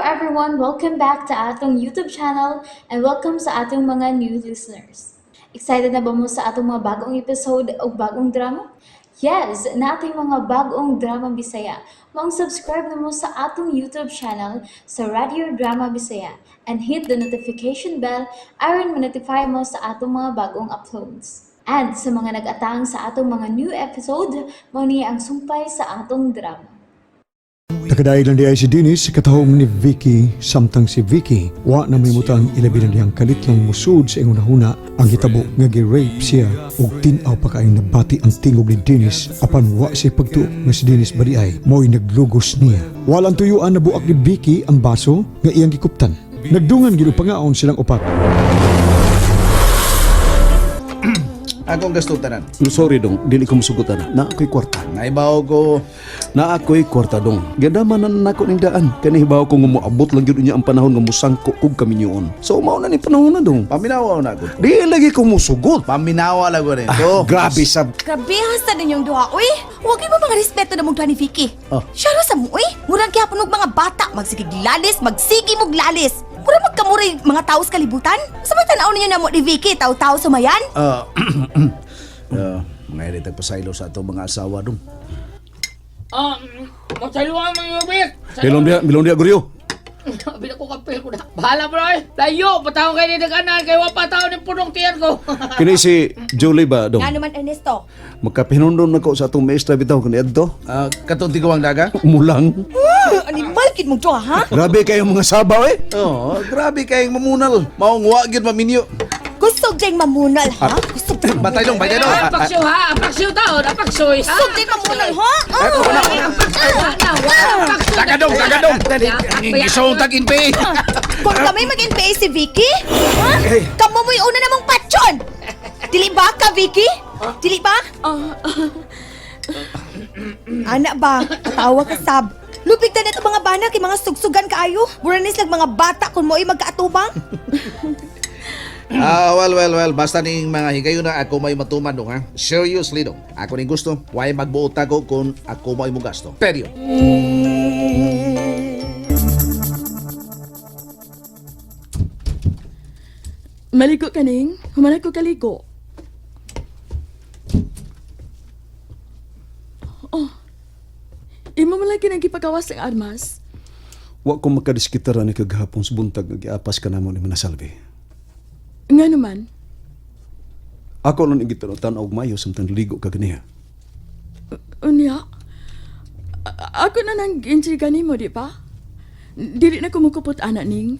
Everyone! Welcome back to atong YouTube channel and welcome sa atong mga new listeners. Excited na ba mo sa atong mga bagong episode o bagong drama? Yes, nating mga bagong drama Bisaya. Maong subscribe na mo sa atong YouTube channel sa Radio Drama Bisaya and hit the notification bell aron ma-notify mo sa atong mga bagong uploads. And sa mga nag-atang sa atong mga new episode, mao ni ang sumpay sa atong drama. Nakadaig lang di ay si Dennis sa katahom ni Vicky, samtang si Vicky wa na may mutang ilabi na dihang kalit lang musud sa iyang hunahuna ang hitabo nga gi-rape siya ug tin-aw pa kaayong nabati ang tingog ni Dennis apan wa siya pagtuo nga si Dennis ba di ay mo'y naglugos niya. Walang tuyuan, nabuak ni Vicky ang baso nga iyang gikuptan. Nagdungan gid og pangaon silang upat. Akong gasto tanan. Sorry dong, dili ko musugot ana. Naa ako'y kwarta. Naibaw ko. Naa ako'y kwarta dong. Ganda man na nako ning daan. Kani hibaw ko nga moabot lang gyud niya ang panahon nga musangko kog kaminyoon. So mao na ni panahon na dong. Paminawa na ako. Di lagi ko musugot. Paminawa lang ko rin. To. Grabe sa Grabe hasta ninyong duha, uy! Huwag mo mga respeto na mong duha ni Vicky. Oh. Siya ra sa mo, uy! Murang kaya og mga bata, magsigig lalis, magsigi mog lalis. Murang magkamuray mga tao sa kalibutan. Sa may tanaw ninyo na mo ni Vicky, tao-tao sumayan. Ah, mga iritag pasaylo sa atong mga asawa dong. Magsaluhan mo yung ubik. Bilong dia, bilong dia guryo. Bila ko kapil ko na. Bahala bro eh. Layo, patawag kayo ni Daganan. Kay wa pa tao ni punong tiyan ko. Kini si Julie ba dong? Nga naman, Ernesto. Magkapinundo na ko sa atong maestra bitaw kani adto. Ah, katong tiguang daga? Mulang. Animal kid mong duha, ha? Grabe kayo mga sabaw eh. Oo, grabe kayong mamunal. Maong wa gyud maminyo. Kusog diyang mamunal, ha? Kusog diyang Batay dong, batay dong. Ay, apaksyo ha. Apaksyo taon. Apaksyo. Kusog diyang mamunal, ha? Ah! Taga dong, taga dong. Isong tag inpe. Kung kami mag-NPA si Vicky, ha? Kamo mo'y una namang patyon! Dili ba ka, Vicky? Dili ba? Ana ba, katawa ka sab. Lupig na nito mga bana kay mga sugsugan kaayo. Buranis lang mga bata kung mo'y magkaatubang. Ah, well, well, well. Basta ning mga higayon na ako may matuman dong ha. Seriously dong. Ako ning gusto. Why magbuot ako kung ako may mo gasto. Period. Maligo ka ning, humanay ko kaligo. Oh. Imo man lagi nang gipagawas ang armas. Wa ko makadiskitara ni kagahapon sa buntag nga giapas ka namo ni Manasalvi. Nga naman, Ako lang igitanutan og mayo samtang ligo ka ganiha. Unya. Ako na nang intriga nimo, di ba? Dili na kumukupot ana ning.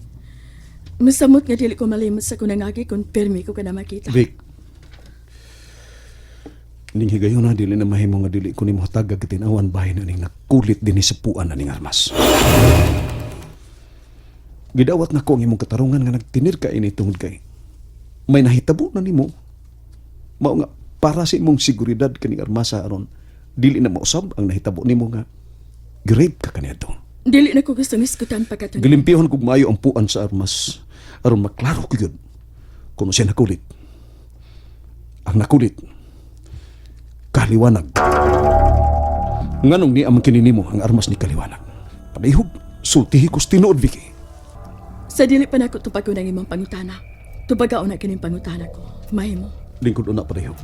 Masamot nga dili ko malimot sa kunangagi kung pirmi ko ka na makita. Vic. Ning higayon na dili na mahimo nga dili ko nimo hatagag katinawan bahin na ning nakulit dinhi sa puan na ning armas. Gidawat na ko ang imong katarungan nga nagtinir ka ini tungod kay may nahitabo na nimo. Mao nga para sa imong seguridad kaning armasa aron dili na mausab ang nahitabo nimo nga grape ka kaniadto. Dili na ko gustong iskutan pagkatunan. Gilimpihon kog maayo ang puan sa armas aron maklaro ko yun kung siya nakulit. Ang nakulit, Kaliwanag. Nganong ni ang kininimo ang armas ni Kaliwanag? Palihog, sultihi ko sa tinuod, Vicky. Sa dili pa nako tubagon ang imong pangutana. Tubagaon na kining pangutana ko. Mahimo. Lingkod una palihog.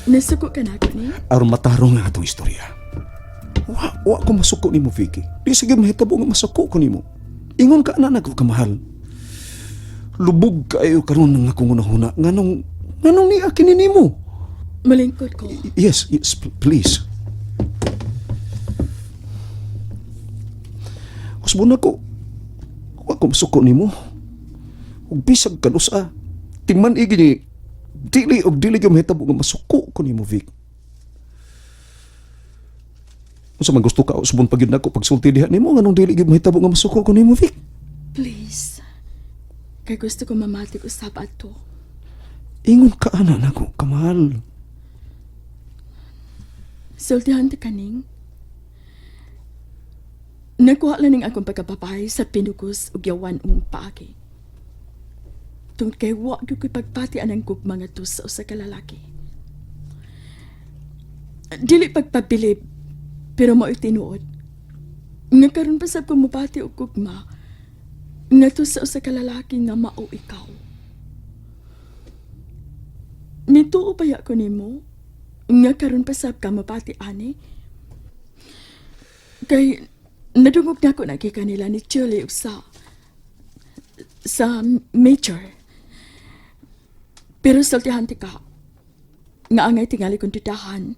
Nasuko ka na ako ni? Aron matarong ang atong istorya. Wa ko masuko nimo, Vicky. Di sige mahitabo nga masuko ko nimo. Ingon ka na nako kamahal. Lubog kaayo karon ng akong hunahuna nganong ni akin nimo. Malingkod ko. Yes, please. Usbon ako. Wa ko masuko nimo. Ug bisag kanusa. Timan igi ni dili og dili gyud mahitabo nga masuko ko nimo, Vic. Unsa man gusto ka usbon pa gyud nako pagsulti diha nimo nganong dili gyud mahitabo nga masuko ko nimo, Vic? Please. Kay gusto ko mamati usab ato. Ingon ka ana nako kamahal. Sultihan ta kaning. Nakuha lang ning akong pagkababae sa pinugos ug yawan ung paagi. Tungod kay wa gyud ko'y pagpati anang gugma nga sa usa ka lalaki. Dili pagpabilib, pero mao'y tinuod. Nga karon pa sab ko mobati og gugma ngadto sa usa ka lalaki nga mao ikaw. Nituo baya ko nimo nga karon pa sab ka mabati ani? Kay nadungog na ko nakika nila ni Julie ug sa major. Pero sultihan ti ka nga angay tingali kong dudahan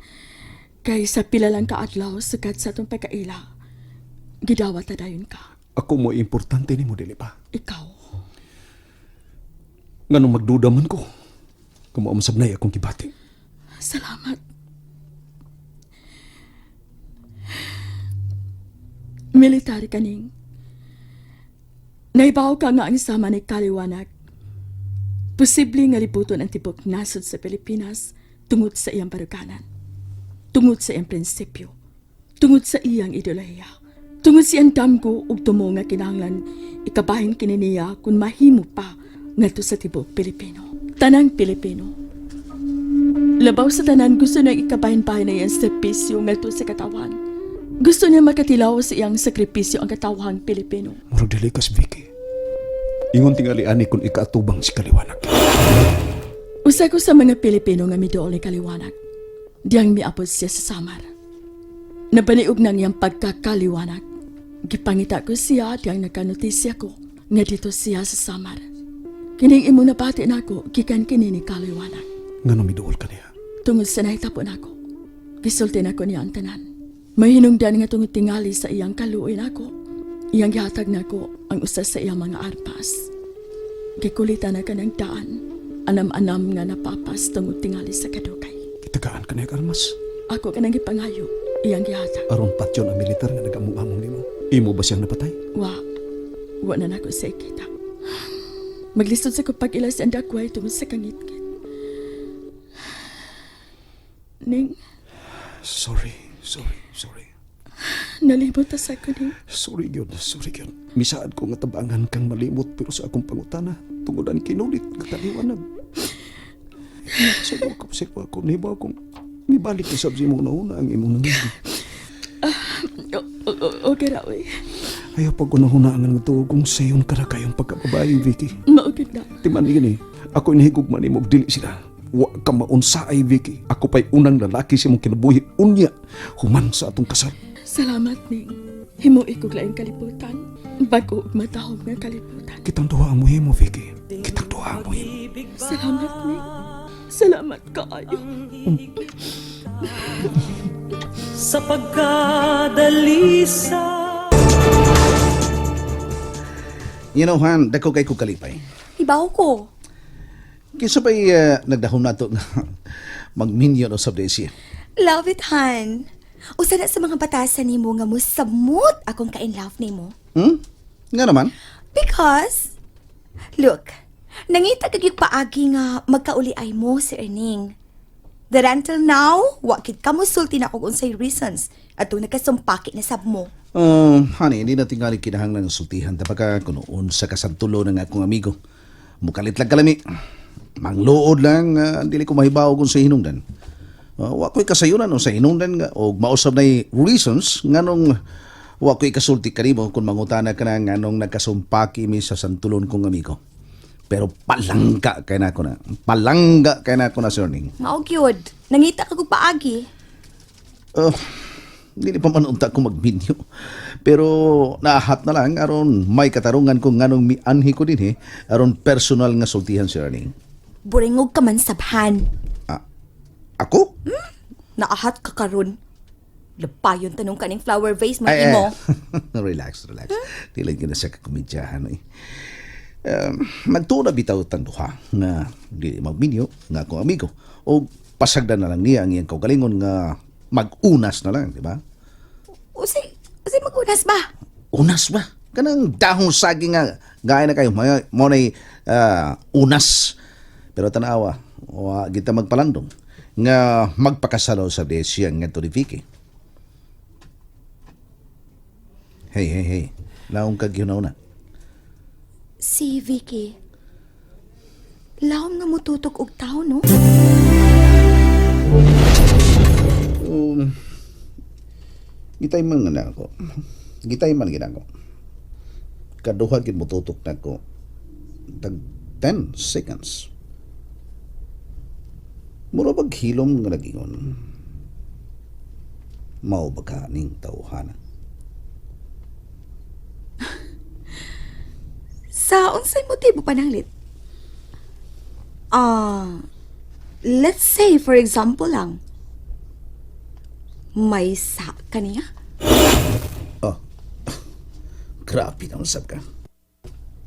kay sa pila lang kaadlaw sukat sa atong pagkaila gidawat na dayon ka. Ako mo importante nimo dili ba? Ikaw. Nganong magduda man ko. Kamo ang sabnay akong gibati. Salamat. Military kaning. Naibaw ka nga ang sama ni Kaliwanag. Posible nga libuton ang tibok nasod sa Pilipinas tungod sa iyang baruganan. Tungod sa iyang prinsipyo. Tungod sa iyang ideolohiya. Tungod sa iyang damgo ug tumo nga kinahanglan ikabahin kini niya kung mahimo pa ngadto sa tibok Pilipino. Tanang Pilipino. Labaw sa tanan gusto niyang ikabahin-bahin na iyang servisyo ngadto sa katawan. Gusto niya makatilaw sa iyang sakripisyo ang katawhang Pilipino. Murag dili kas Vicky. Ingon tingali ani kung ikaatubang si Kaliwanag. Usa ko sa mga Pilipino nga miduol ni Kaliwanag. Diyang miabot siya sa Samar. Nabaliog nang iyang pagkakaliwanag. Gipangita ko siya diyang nagkanotisya ko nga dito siya sa Samar. Kining imo nabati nako gikan kini ni Kaliwanag. Nganong miduol ka niya? Tungod sa nahitabo nako, gisulti nako niya ang tanan. May hinungdan nga tungod tingali sa iyang kaluoy nako. Iyang gihatag nako ang usa sa iyang mga armas. Gikulitan na kanang daan, anam-anam nga napapas tungod tingali sa kadukay. Kitagaan ka niya armas. Ako kanang gipangayo, iyang gihatag. Aron patyon ang militar nga nagamong-among nimo. Imo ba siyang napatay? Wa, wa na nako sa ikita. Maglisod sa ko pag-ilas ang dagway tungod sa kangitngit. Ning, Sorry, sorry, sorry. nalimot ta sa ko, Ning. Sorry gyud, sorry gyud. Misaad ko nga tabangan kang malimot pero sa akong pangutana tungod ang kinulit nga Kaliwanag. Sa ko sa ko niba akong mibalik ko sa imong nauna ang imong nangagi. Okay ra, oy. Ayaw pag unahuna ang nga kung sayon ka ra kayong pagkababae, Vicky. Maugid na. Timan gini, ako inahigugma nimo og dili sila. Wa ka maunsaay, Vicky. Ako pa'y unang lalaki sa imong kinabuhi unya human sa atong kasal. Salamat, Ning. Himui ko laing kalibutan. Bago ug matahom nga kalibutan. Kitang duha ang muhimo, Vicky. Kitang duha ang muhimo. Salamat, Ning. Salamat kaayo. Sa pagkadalisa. You know, Han, dako kay ko kalipay. Ibaw ko. Kinsa pa'y nagdahom nato nga magminyo no sab siya. Love it, Han. Usa na sa mga batasan nimo nga mosamot akong ka-in love nimo. Nga naman. Because, look, nangita kag yung paagi nga magkauli ay mo si Erning. That until now, wa kid ka mosulti na kung unsay reasons at nagkasumpaki na sab mo. Honey, hindi na tingali kinahanglan ng sultihan ta baka kunoon sa kasantulo ng akong amigo. Mukalit lang kalami. Mangluod lang, dili ko mahibaw kung sa hinungdan. Wa ko'y kasayunan o sa hinungdan nga og mausab na reasons nganong wa ko'y kasulti kanimo kung mangutana ka na nganong nagkasumpaki mi sa santulon kong amigo. Pero palangga kay nako na. Palangga kay nako na, Sir Ning. Mao gyud, nangita kag og paagi. Dili pa man unta ko magminyo. Pero naahat na lang aron may katarungan kung nganong mianhi ko dinhi aron personal nga sultihan si Erning. Buringog ka man sabhan. Ah, ako? Naahat ka karon. Lapayon tanong kaning flower vase mo Ay, ay. imo. Relax, relax. Dili gyud na siya kakomedyahan eh. Magtuo na bitaw tang duha nga dili magminyo nga akong amigo o pasagdan na lang niya ang iyang kaugalingon nga mag-unas na lang, di ba? Usay, usay magunas ba? Unas ba? Kanang dahong saging nga gaya na kayo mo mo nay unas. Pero tanawa, wa kita magpalandong nga magpakasalaw sa desya nga ni Vicky. Hey, hey, hey. Laong kag na. Si Vicky. Lawom nga mututok og tao, no? Itay mga na ako. Gitay man ginako. Kaduha gid motutok nako. Tag 10 seconds. Mura bag hilom nga nagingon. Mao ba ka ning tawhana? Sa unsay motibo pananglit? Ah, let's say for example lang. May sa kaniya? Oh. Grabe na usab ka.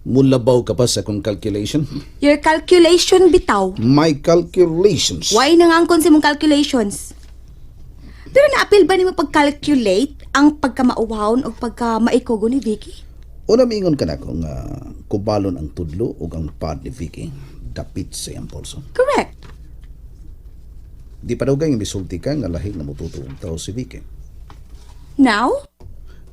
Mulabaw ka pa sa akong calculation. Your calculation bitaw. My calculations. Why nangangkon sa imong calculations? Pero naapil ba nimo pag-calculate ang pagkamauhawon o pagkamaikogo ni Vicky? Una miingon ka na kung kubalon ang tudlo o ang pad ni Vicky dapit sa iyang polso. Correct. Di pa daw kay misulti ka nga lahi nga motuto og tao si Vicky. Now,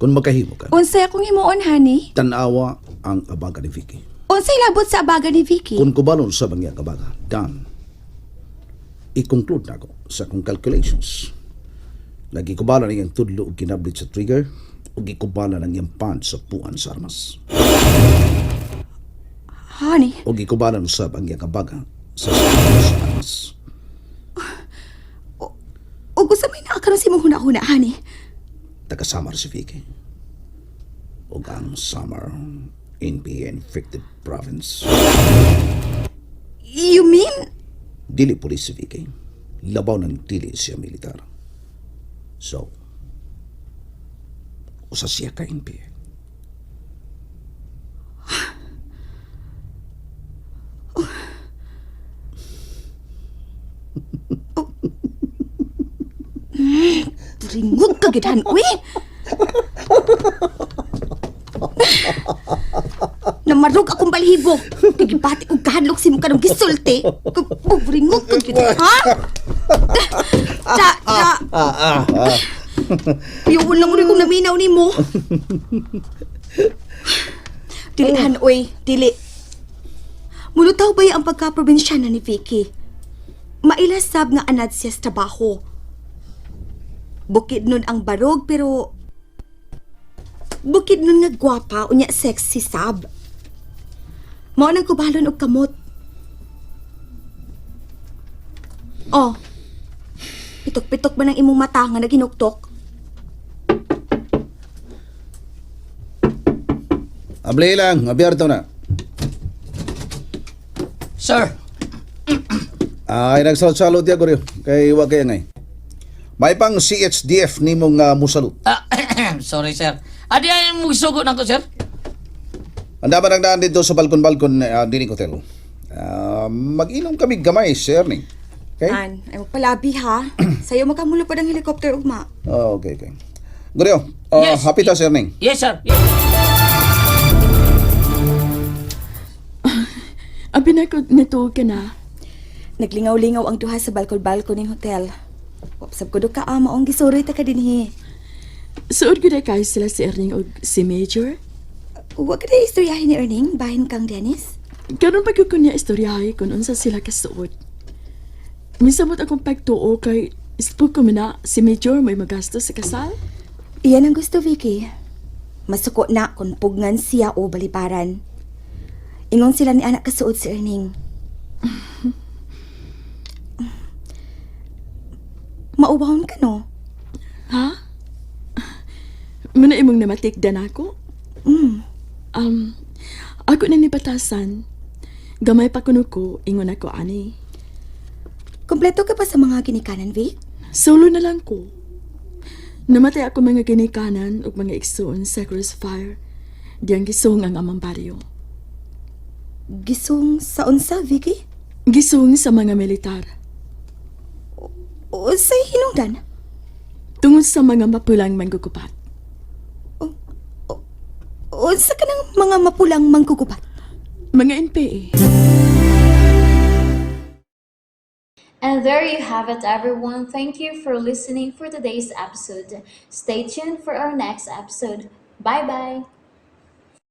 Kung magkahimo ka, unsay akong himuon, honey? tanawa ang abaga ni Vicky. Unsay labot sa abaga ni Vicky? Kung kubalon sa bangya abaga, done. I-conclude na ako sa akong calculations. Lagi kubalon ang iyang tudlo og kinablit sa trigger ug ikubalan ang iyang pad sa puan sa armas. Honey, O gikubalan usab ang iyang abaga sa puan sa armas. ug usa may naa karon sa imong huna-huna, honey? Taga Samar si Vicky. Ug ang Samar NPA infected province. You mean Dili pulis si Vicky. Labaw ng dili siya militar. So, usa siya ka NPA. ringog ka gid han, uy? Namarog akong balhibo. Kay gibati kong kahadlok si mo kanong gisulti. Ringog ka gid, ha? Da, da. Yun lang rin kong naminaw ni mo. Dili han, uy. Dili. Mulutaw ba ang pagka-probinsyana ni Vicky? Mailasab nga anad siya sa trabaho. Bukid nun ang barog pero bukid nun nga gwapa unya sexy sab. Mao nang kubalon og kamot. Oh. Pitok-pitok ba ng imong mata nga naghinuktok? Abli lang, abiyarto na. Sir, Ay, nagsalot-salot ya, Goryo. Kay wa kay ngay. May pang CHDF nimong musalot. ah, sorry sir. Adi ay mugsugo na ko sir. Ang dapat ang daan dito sa balkon-balkon dining hotel. Mag-inom kami gamay, sir Erning. Okay? An, ay magpalabi ha. Sayo makamulupad ang helicopter ugma. Oh, okay. Goryo, Yes. happy ta, Sir Erning. Yes sir. Yes. Abi na ko nituog ka na. Naglingaw-lingaw ang duha sa balkon-balkon ning hotel. Wapsab ko do ka ama ang gisuroy ta ka dinhi. Suod gud ay kayo sila si Erning og si Major. Wa ka na istoryahin ni Erning bahin kang Dennis. Karon pa gyud ko niya istoryahe kung unsa sila kasuod. Misamot akong pagtuo kay ispo ko man na si Major may magasto sa kasal. Iyan ang gusto, Vicky. Masuko na kung pugnan siya o balibaran. Ingon sila ni anak kasuod si Erning. Mauwahon ka, no? Ha? Muna imong namatikdan ako? Mm. Ako na ni batasan. Gamay pa kuno ko, ingon ako ani. Kompleto ka pa sa mga ginikanan, Vic? Solo na lang ko. Namatay ako mga ginikanan ug mga igsoon sa crossfire. Diyang gisong ang amang baryo. Gisong sa unsa, Vicky? Gisong sa mga militar. Unsay hinungdan? Tungod sa mga mapulang manggugupat. Unsa ka ng mga mapulang mangkukupat? Mga NPA. And there you have it, everyone. Thank you for listening for today's episode. Stay tuned for our next episode. Bye bye.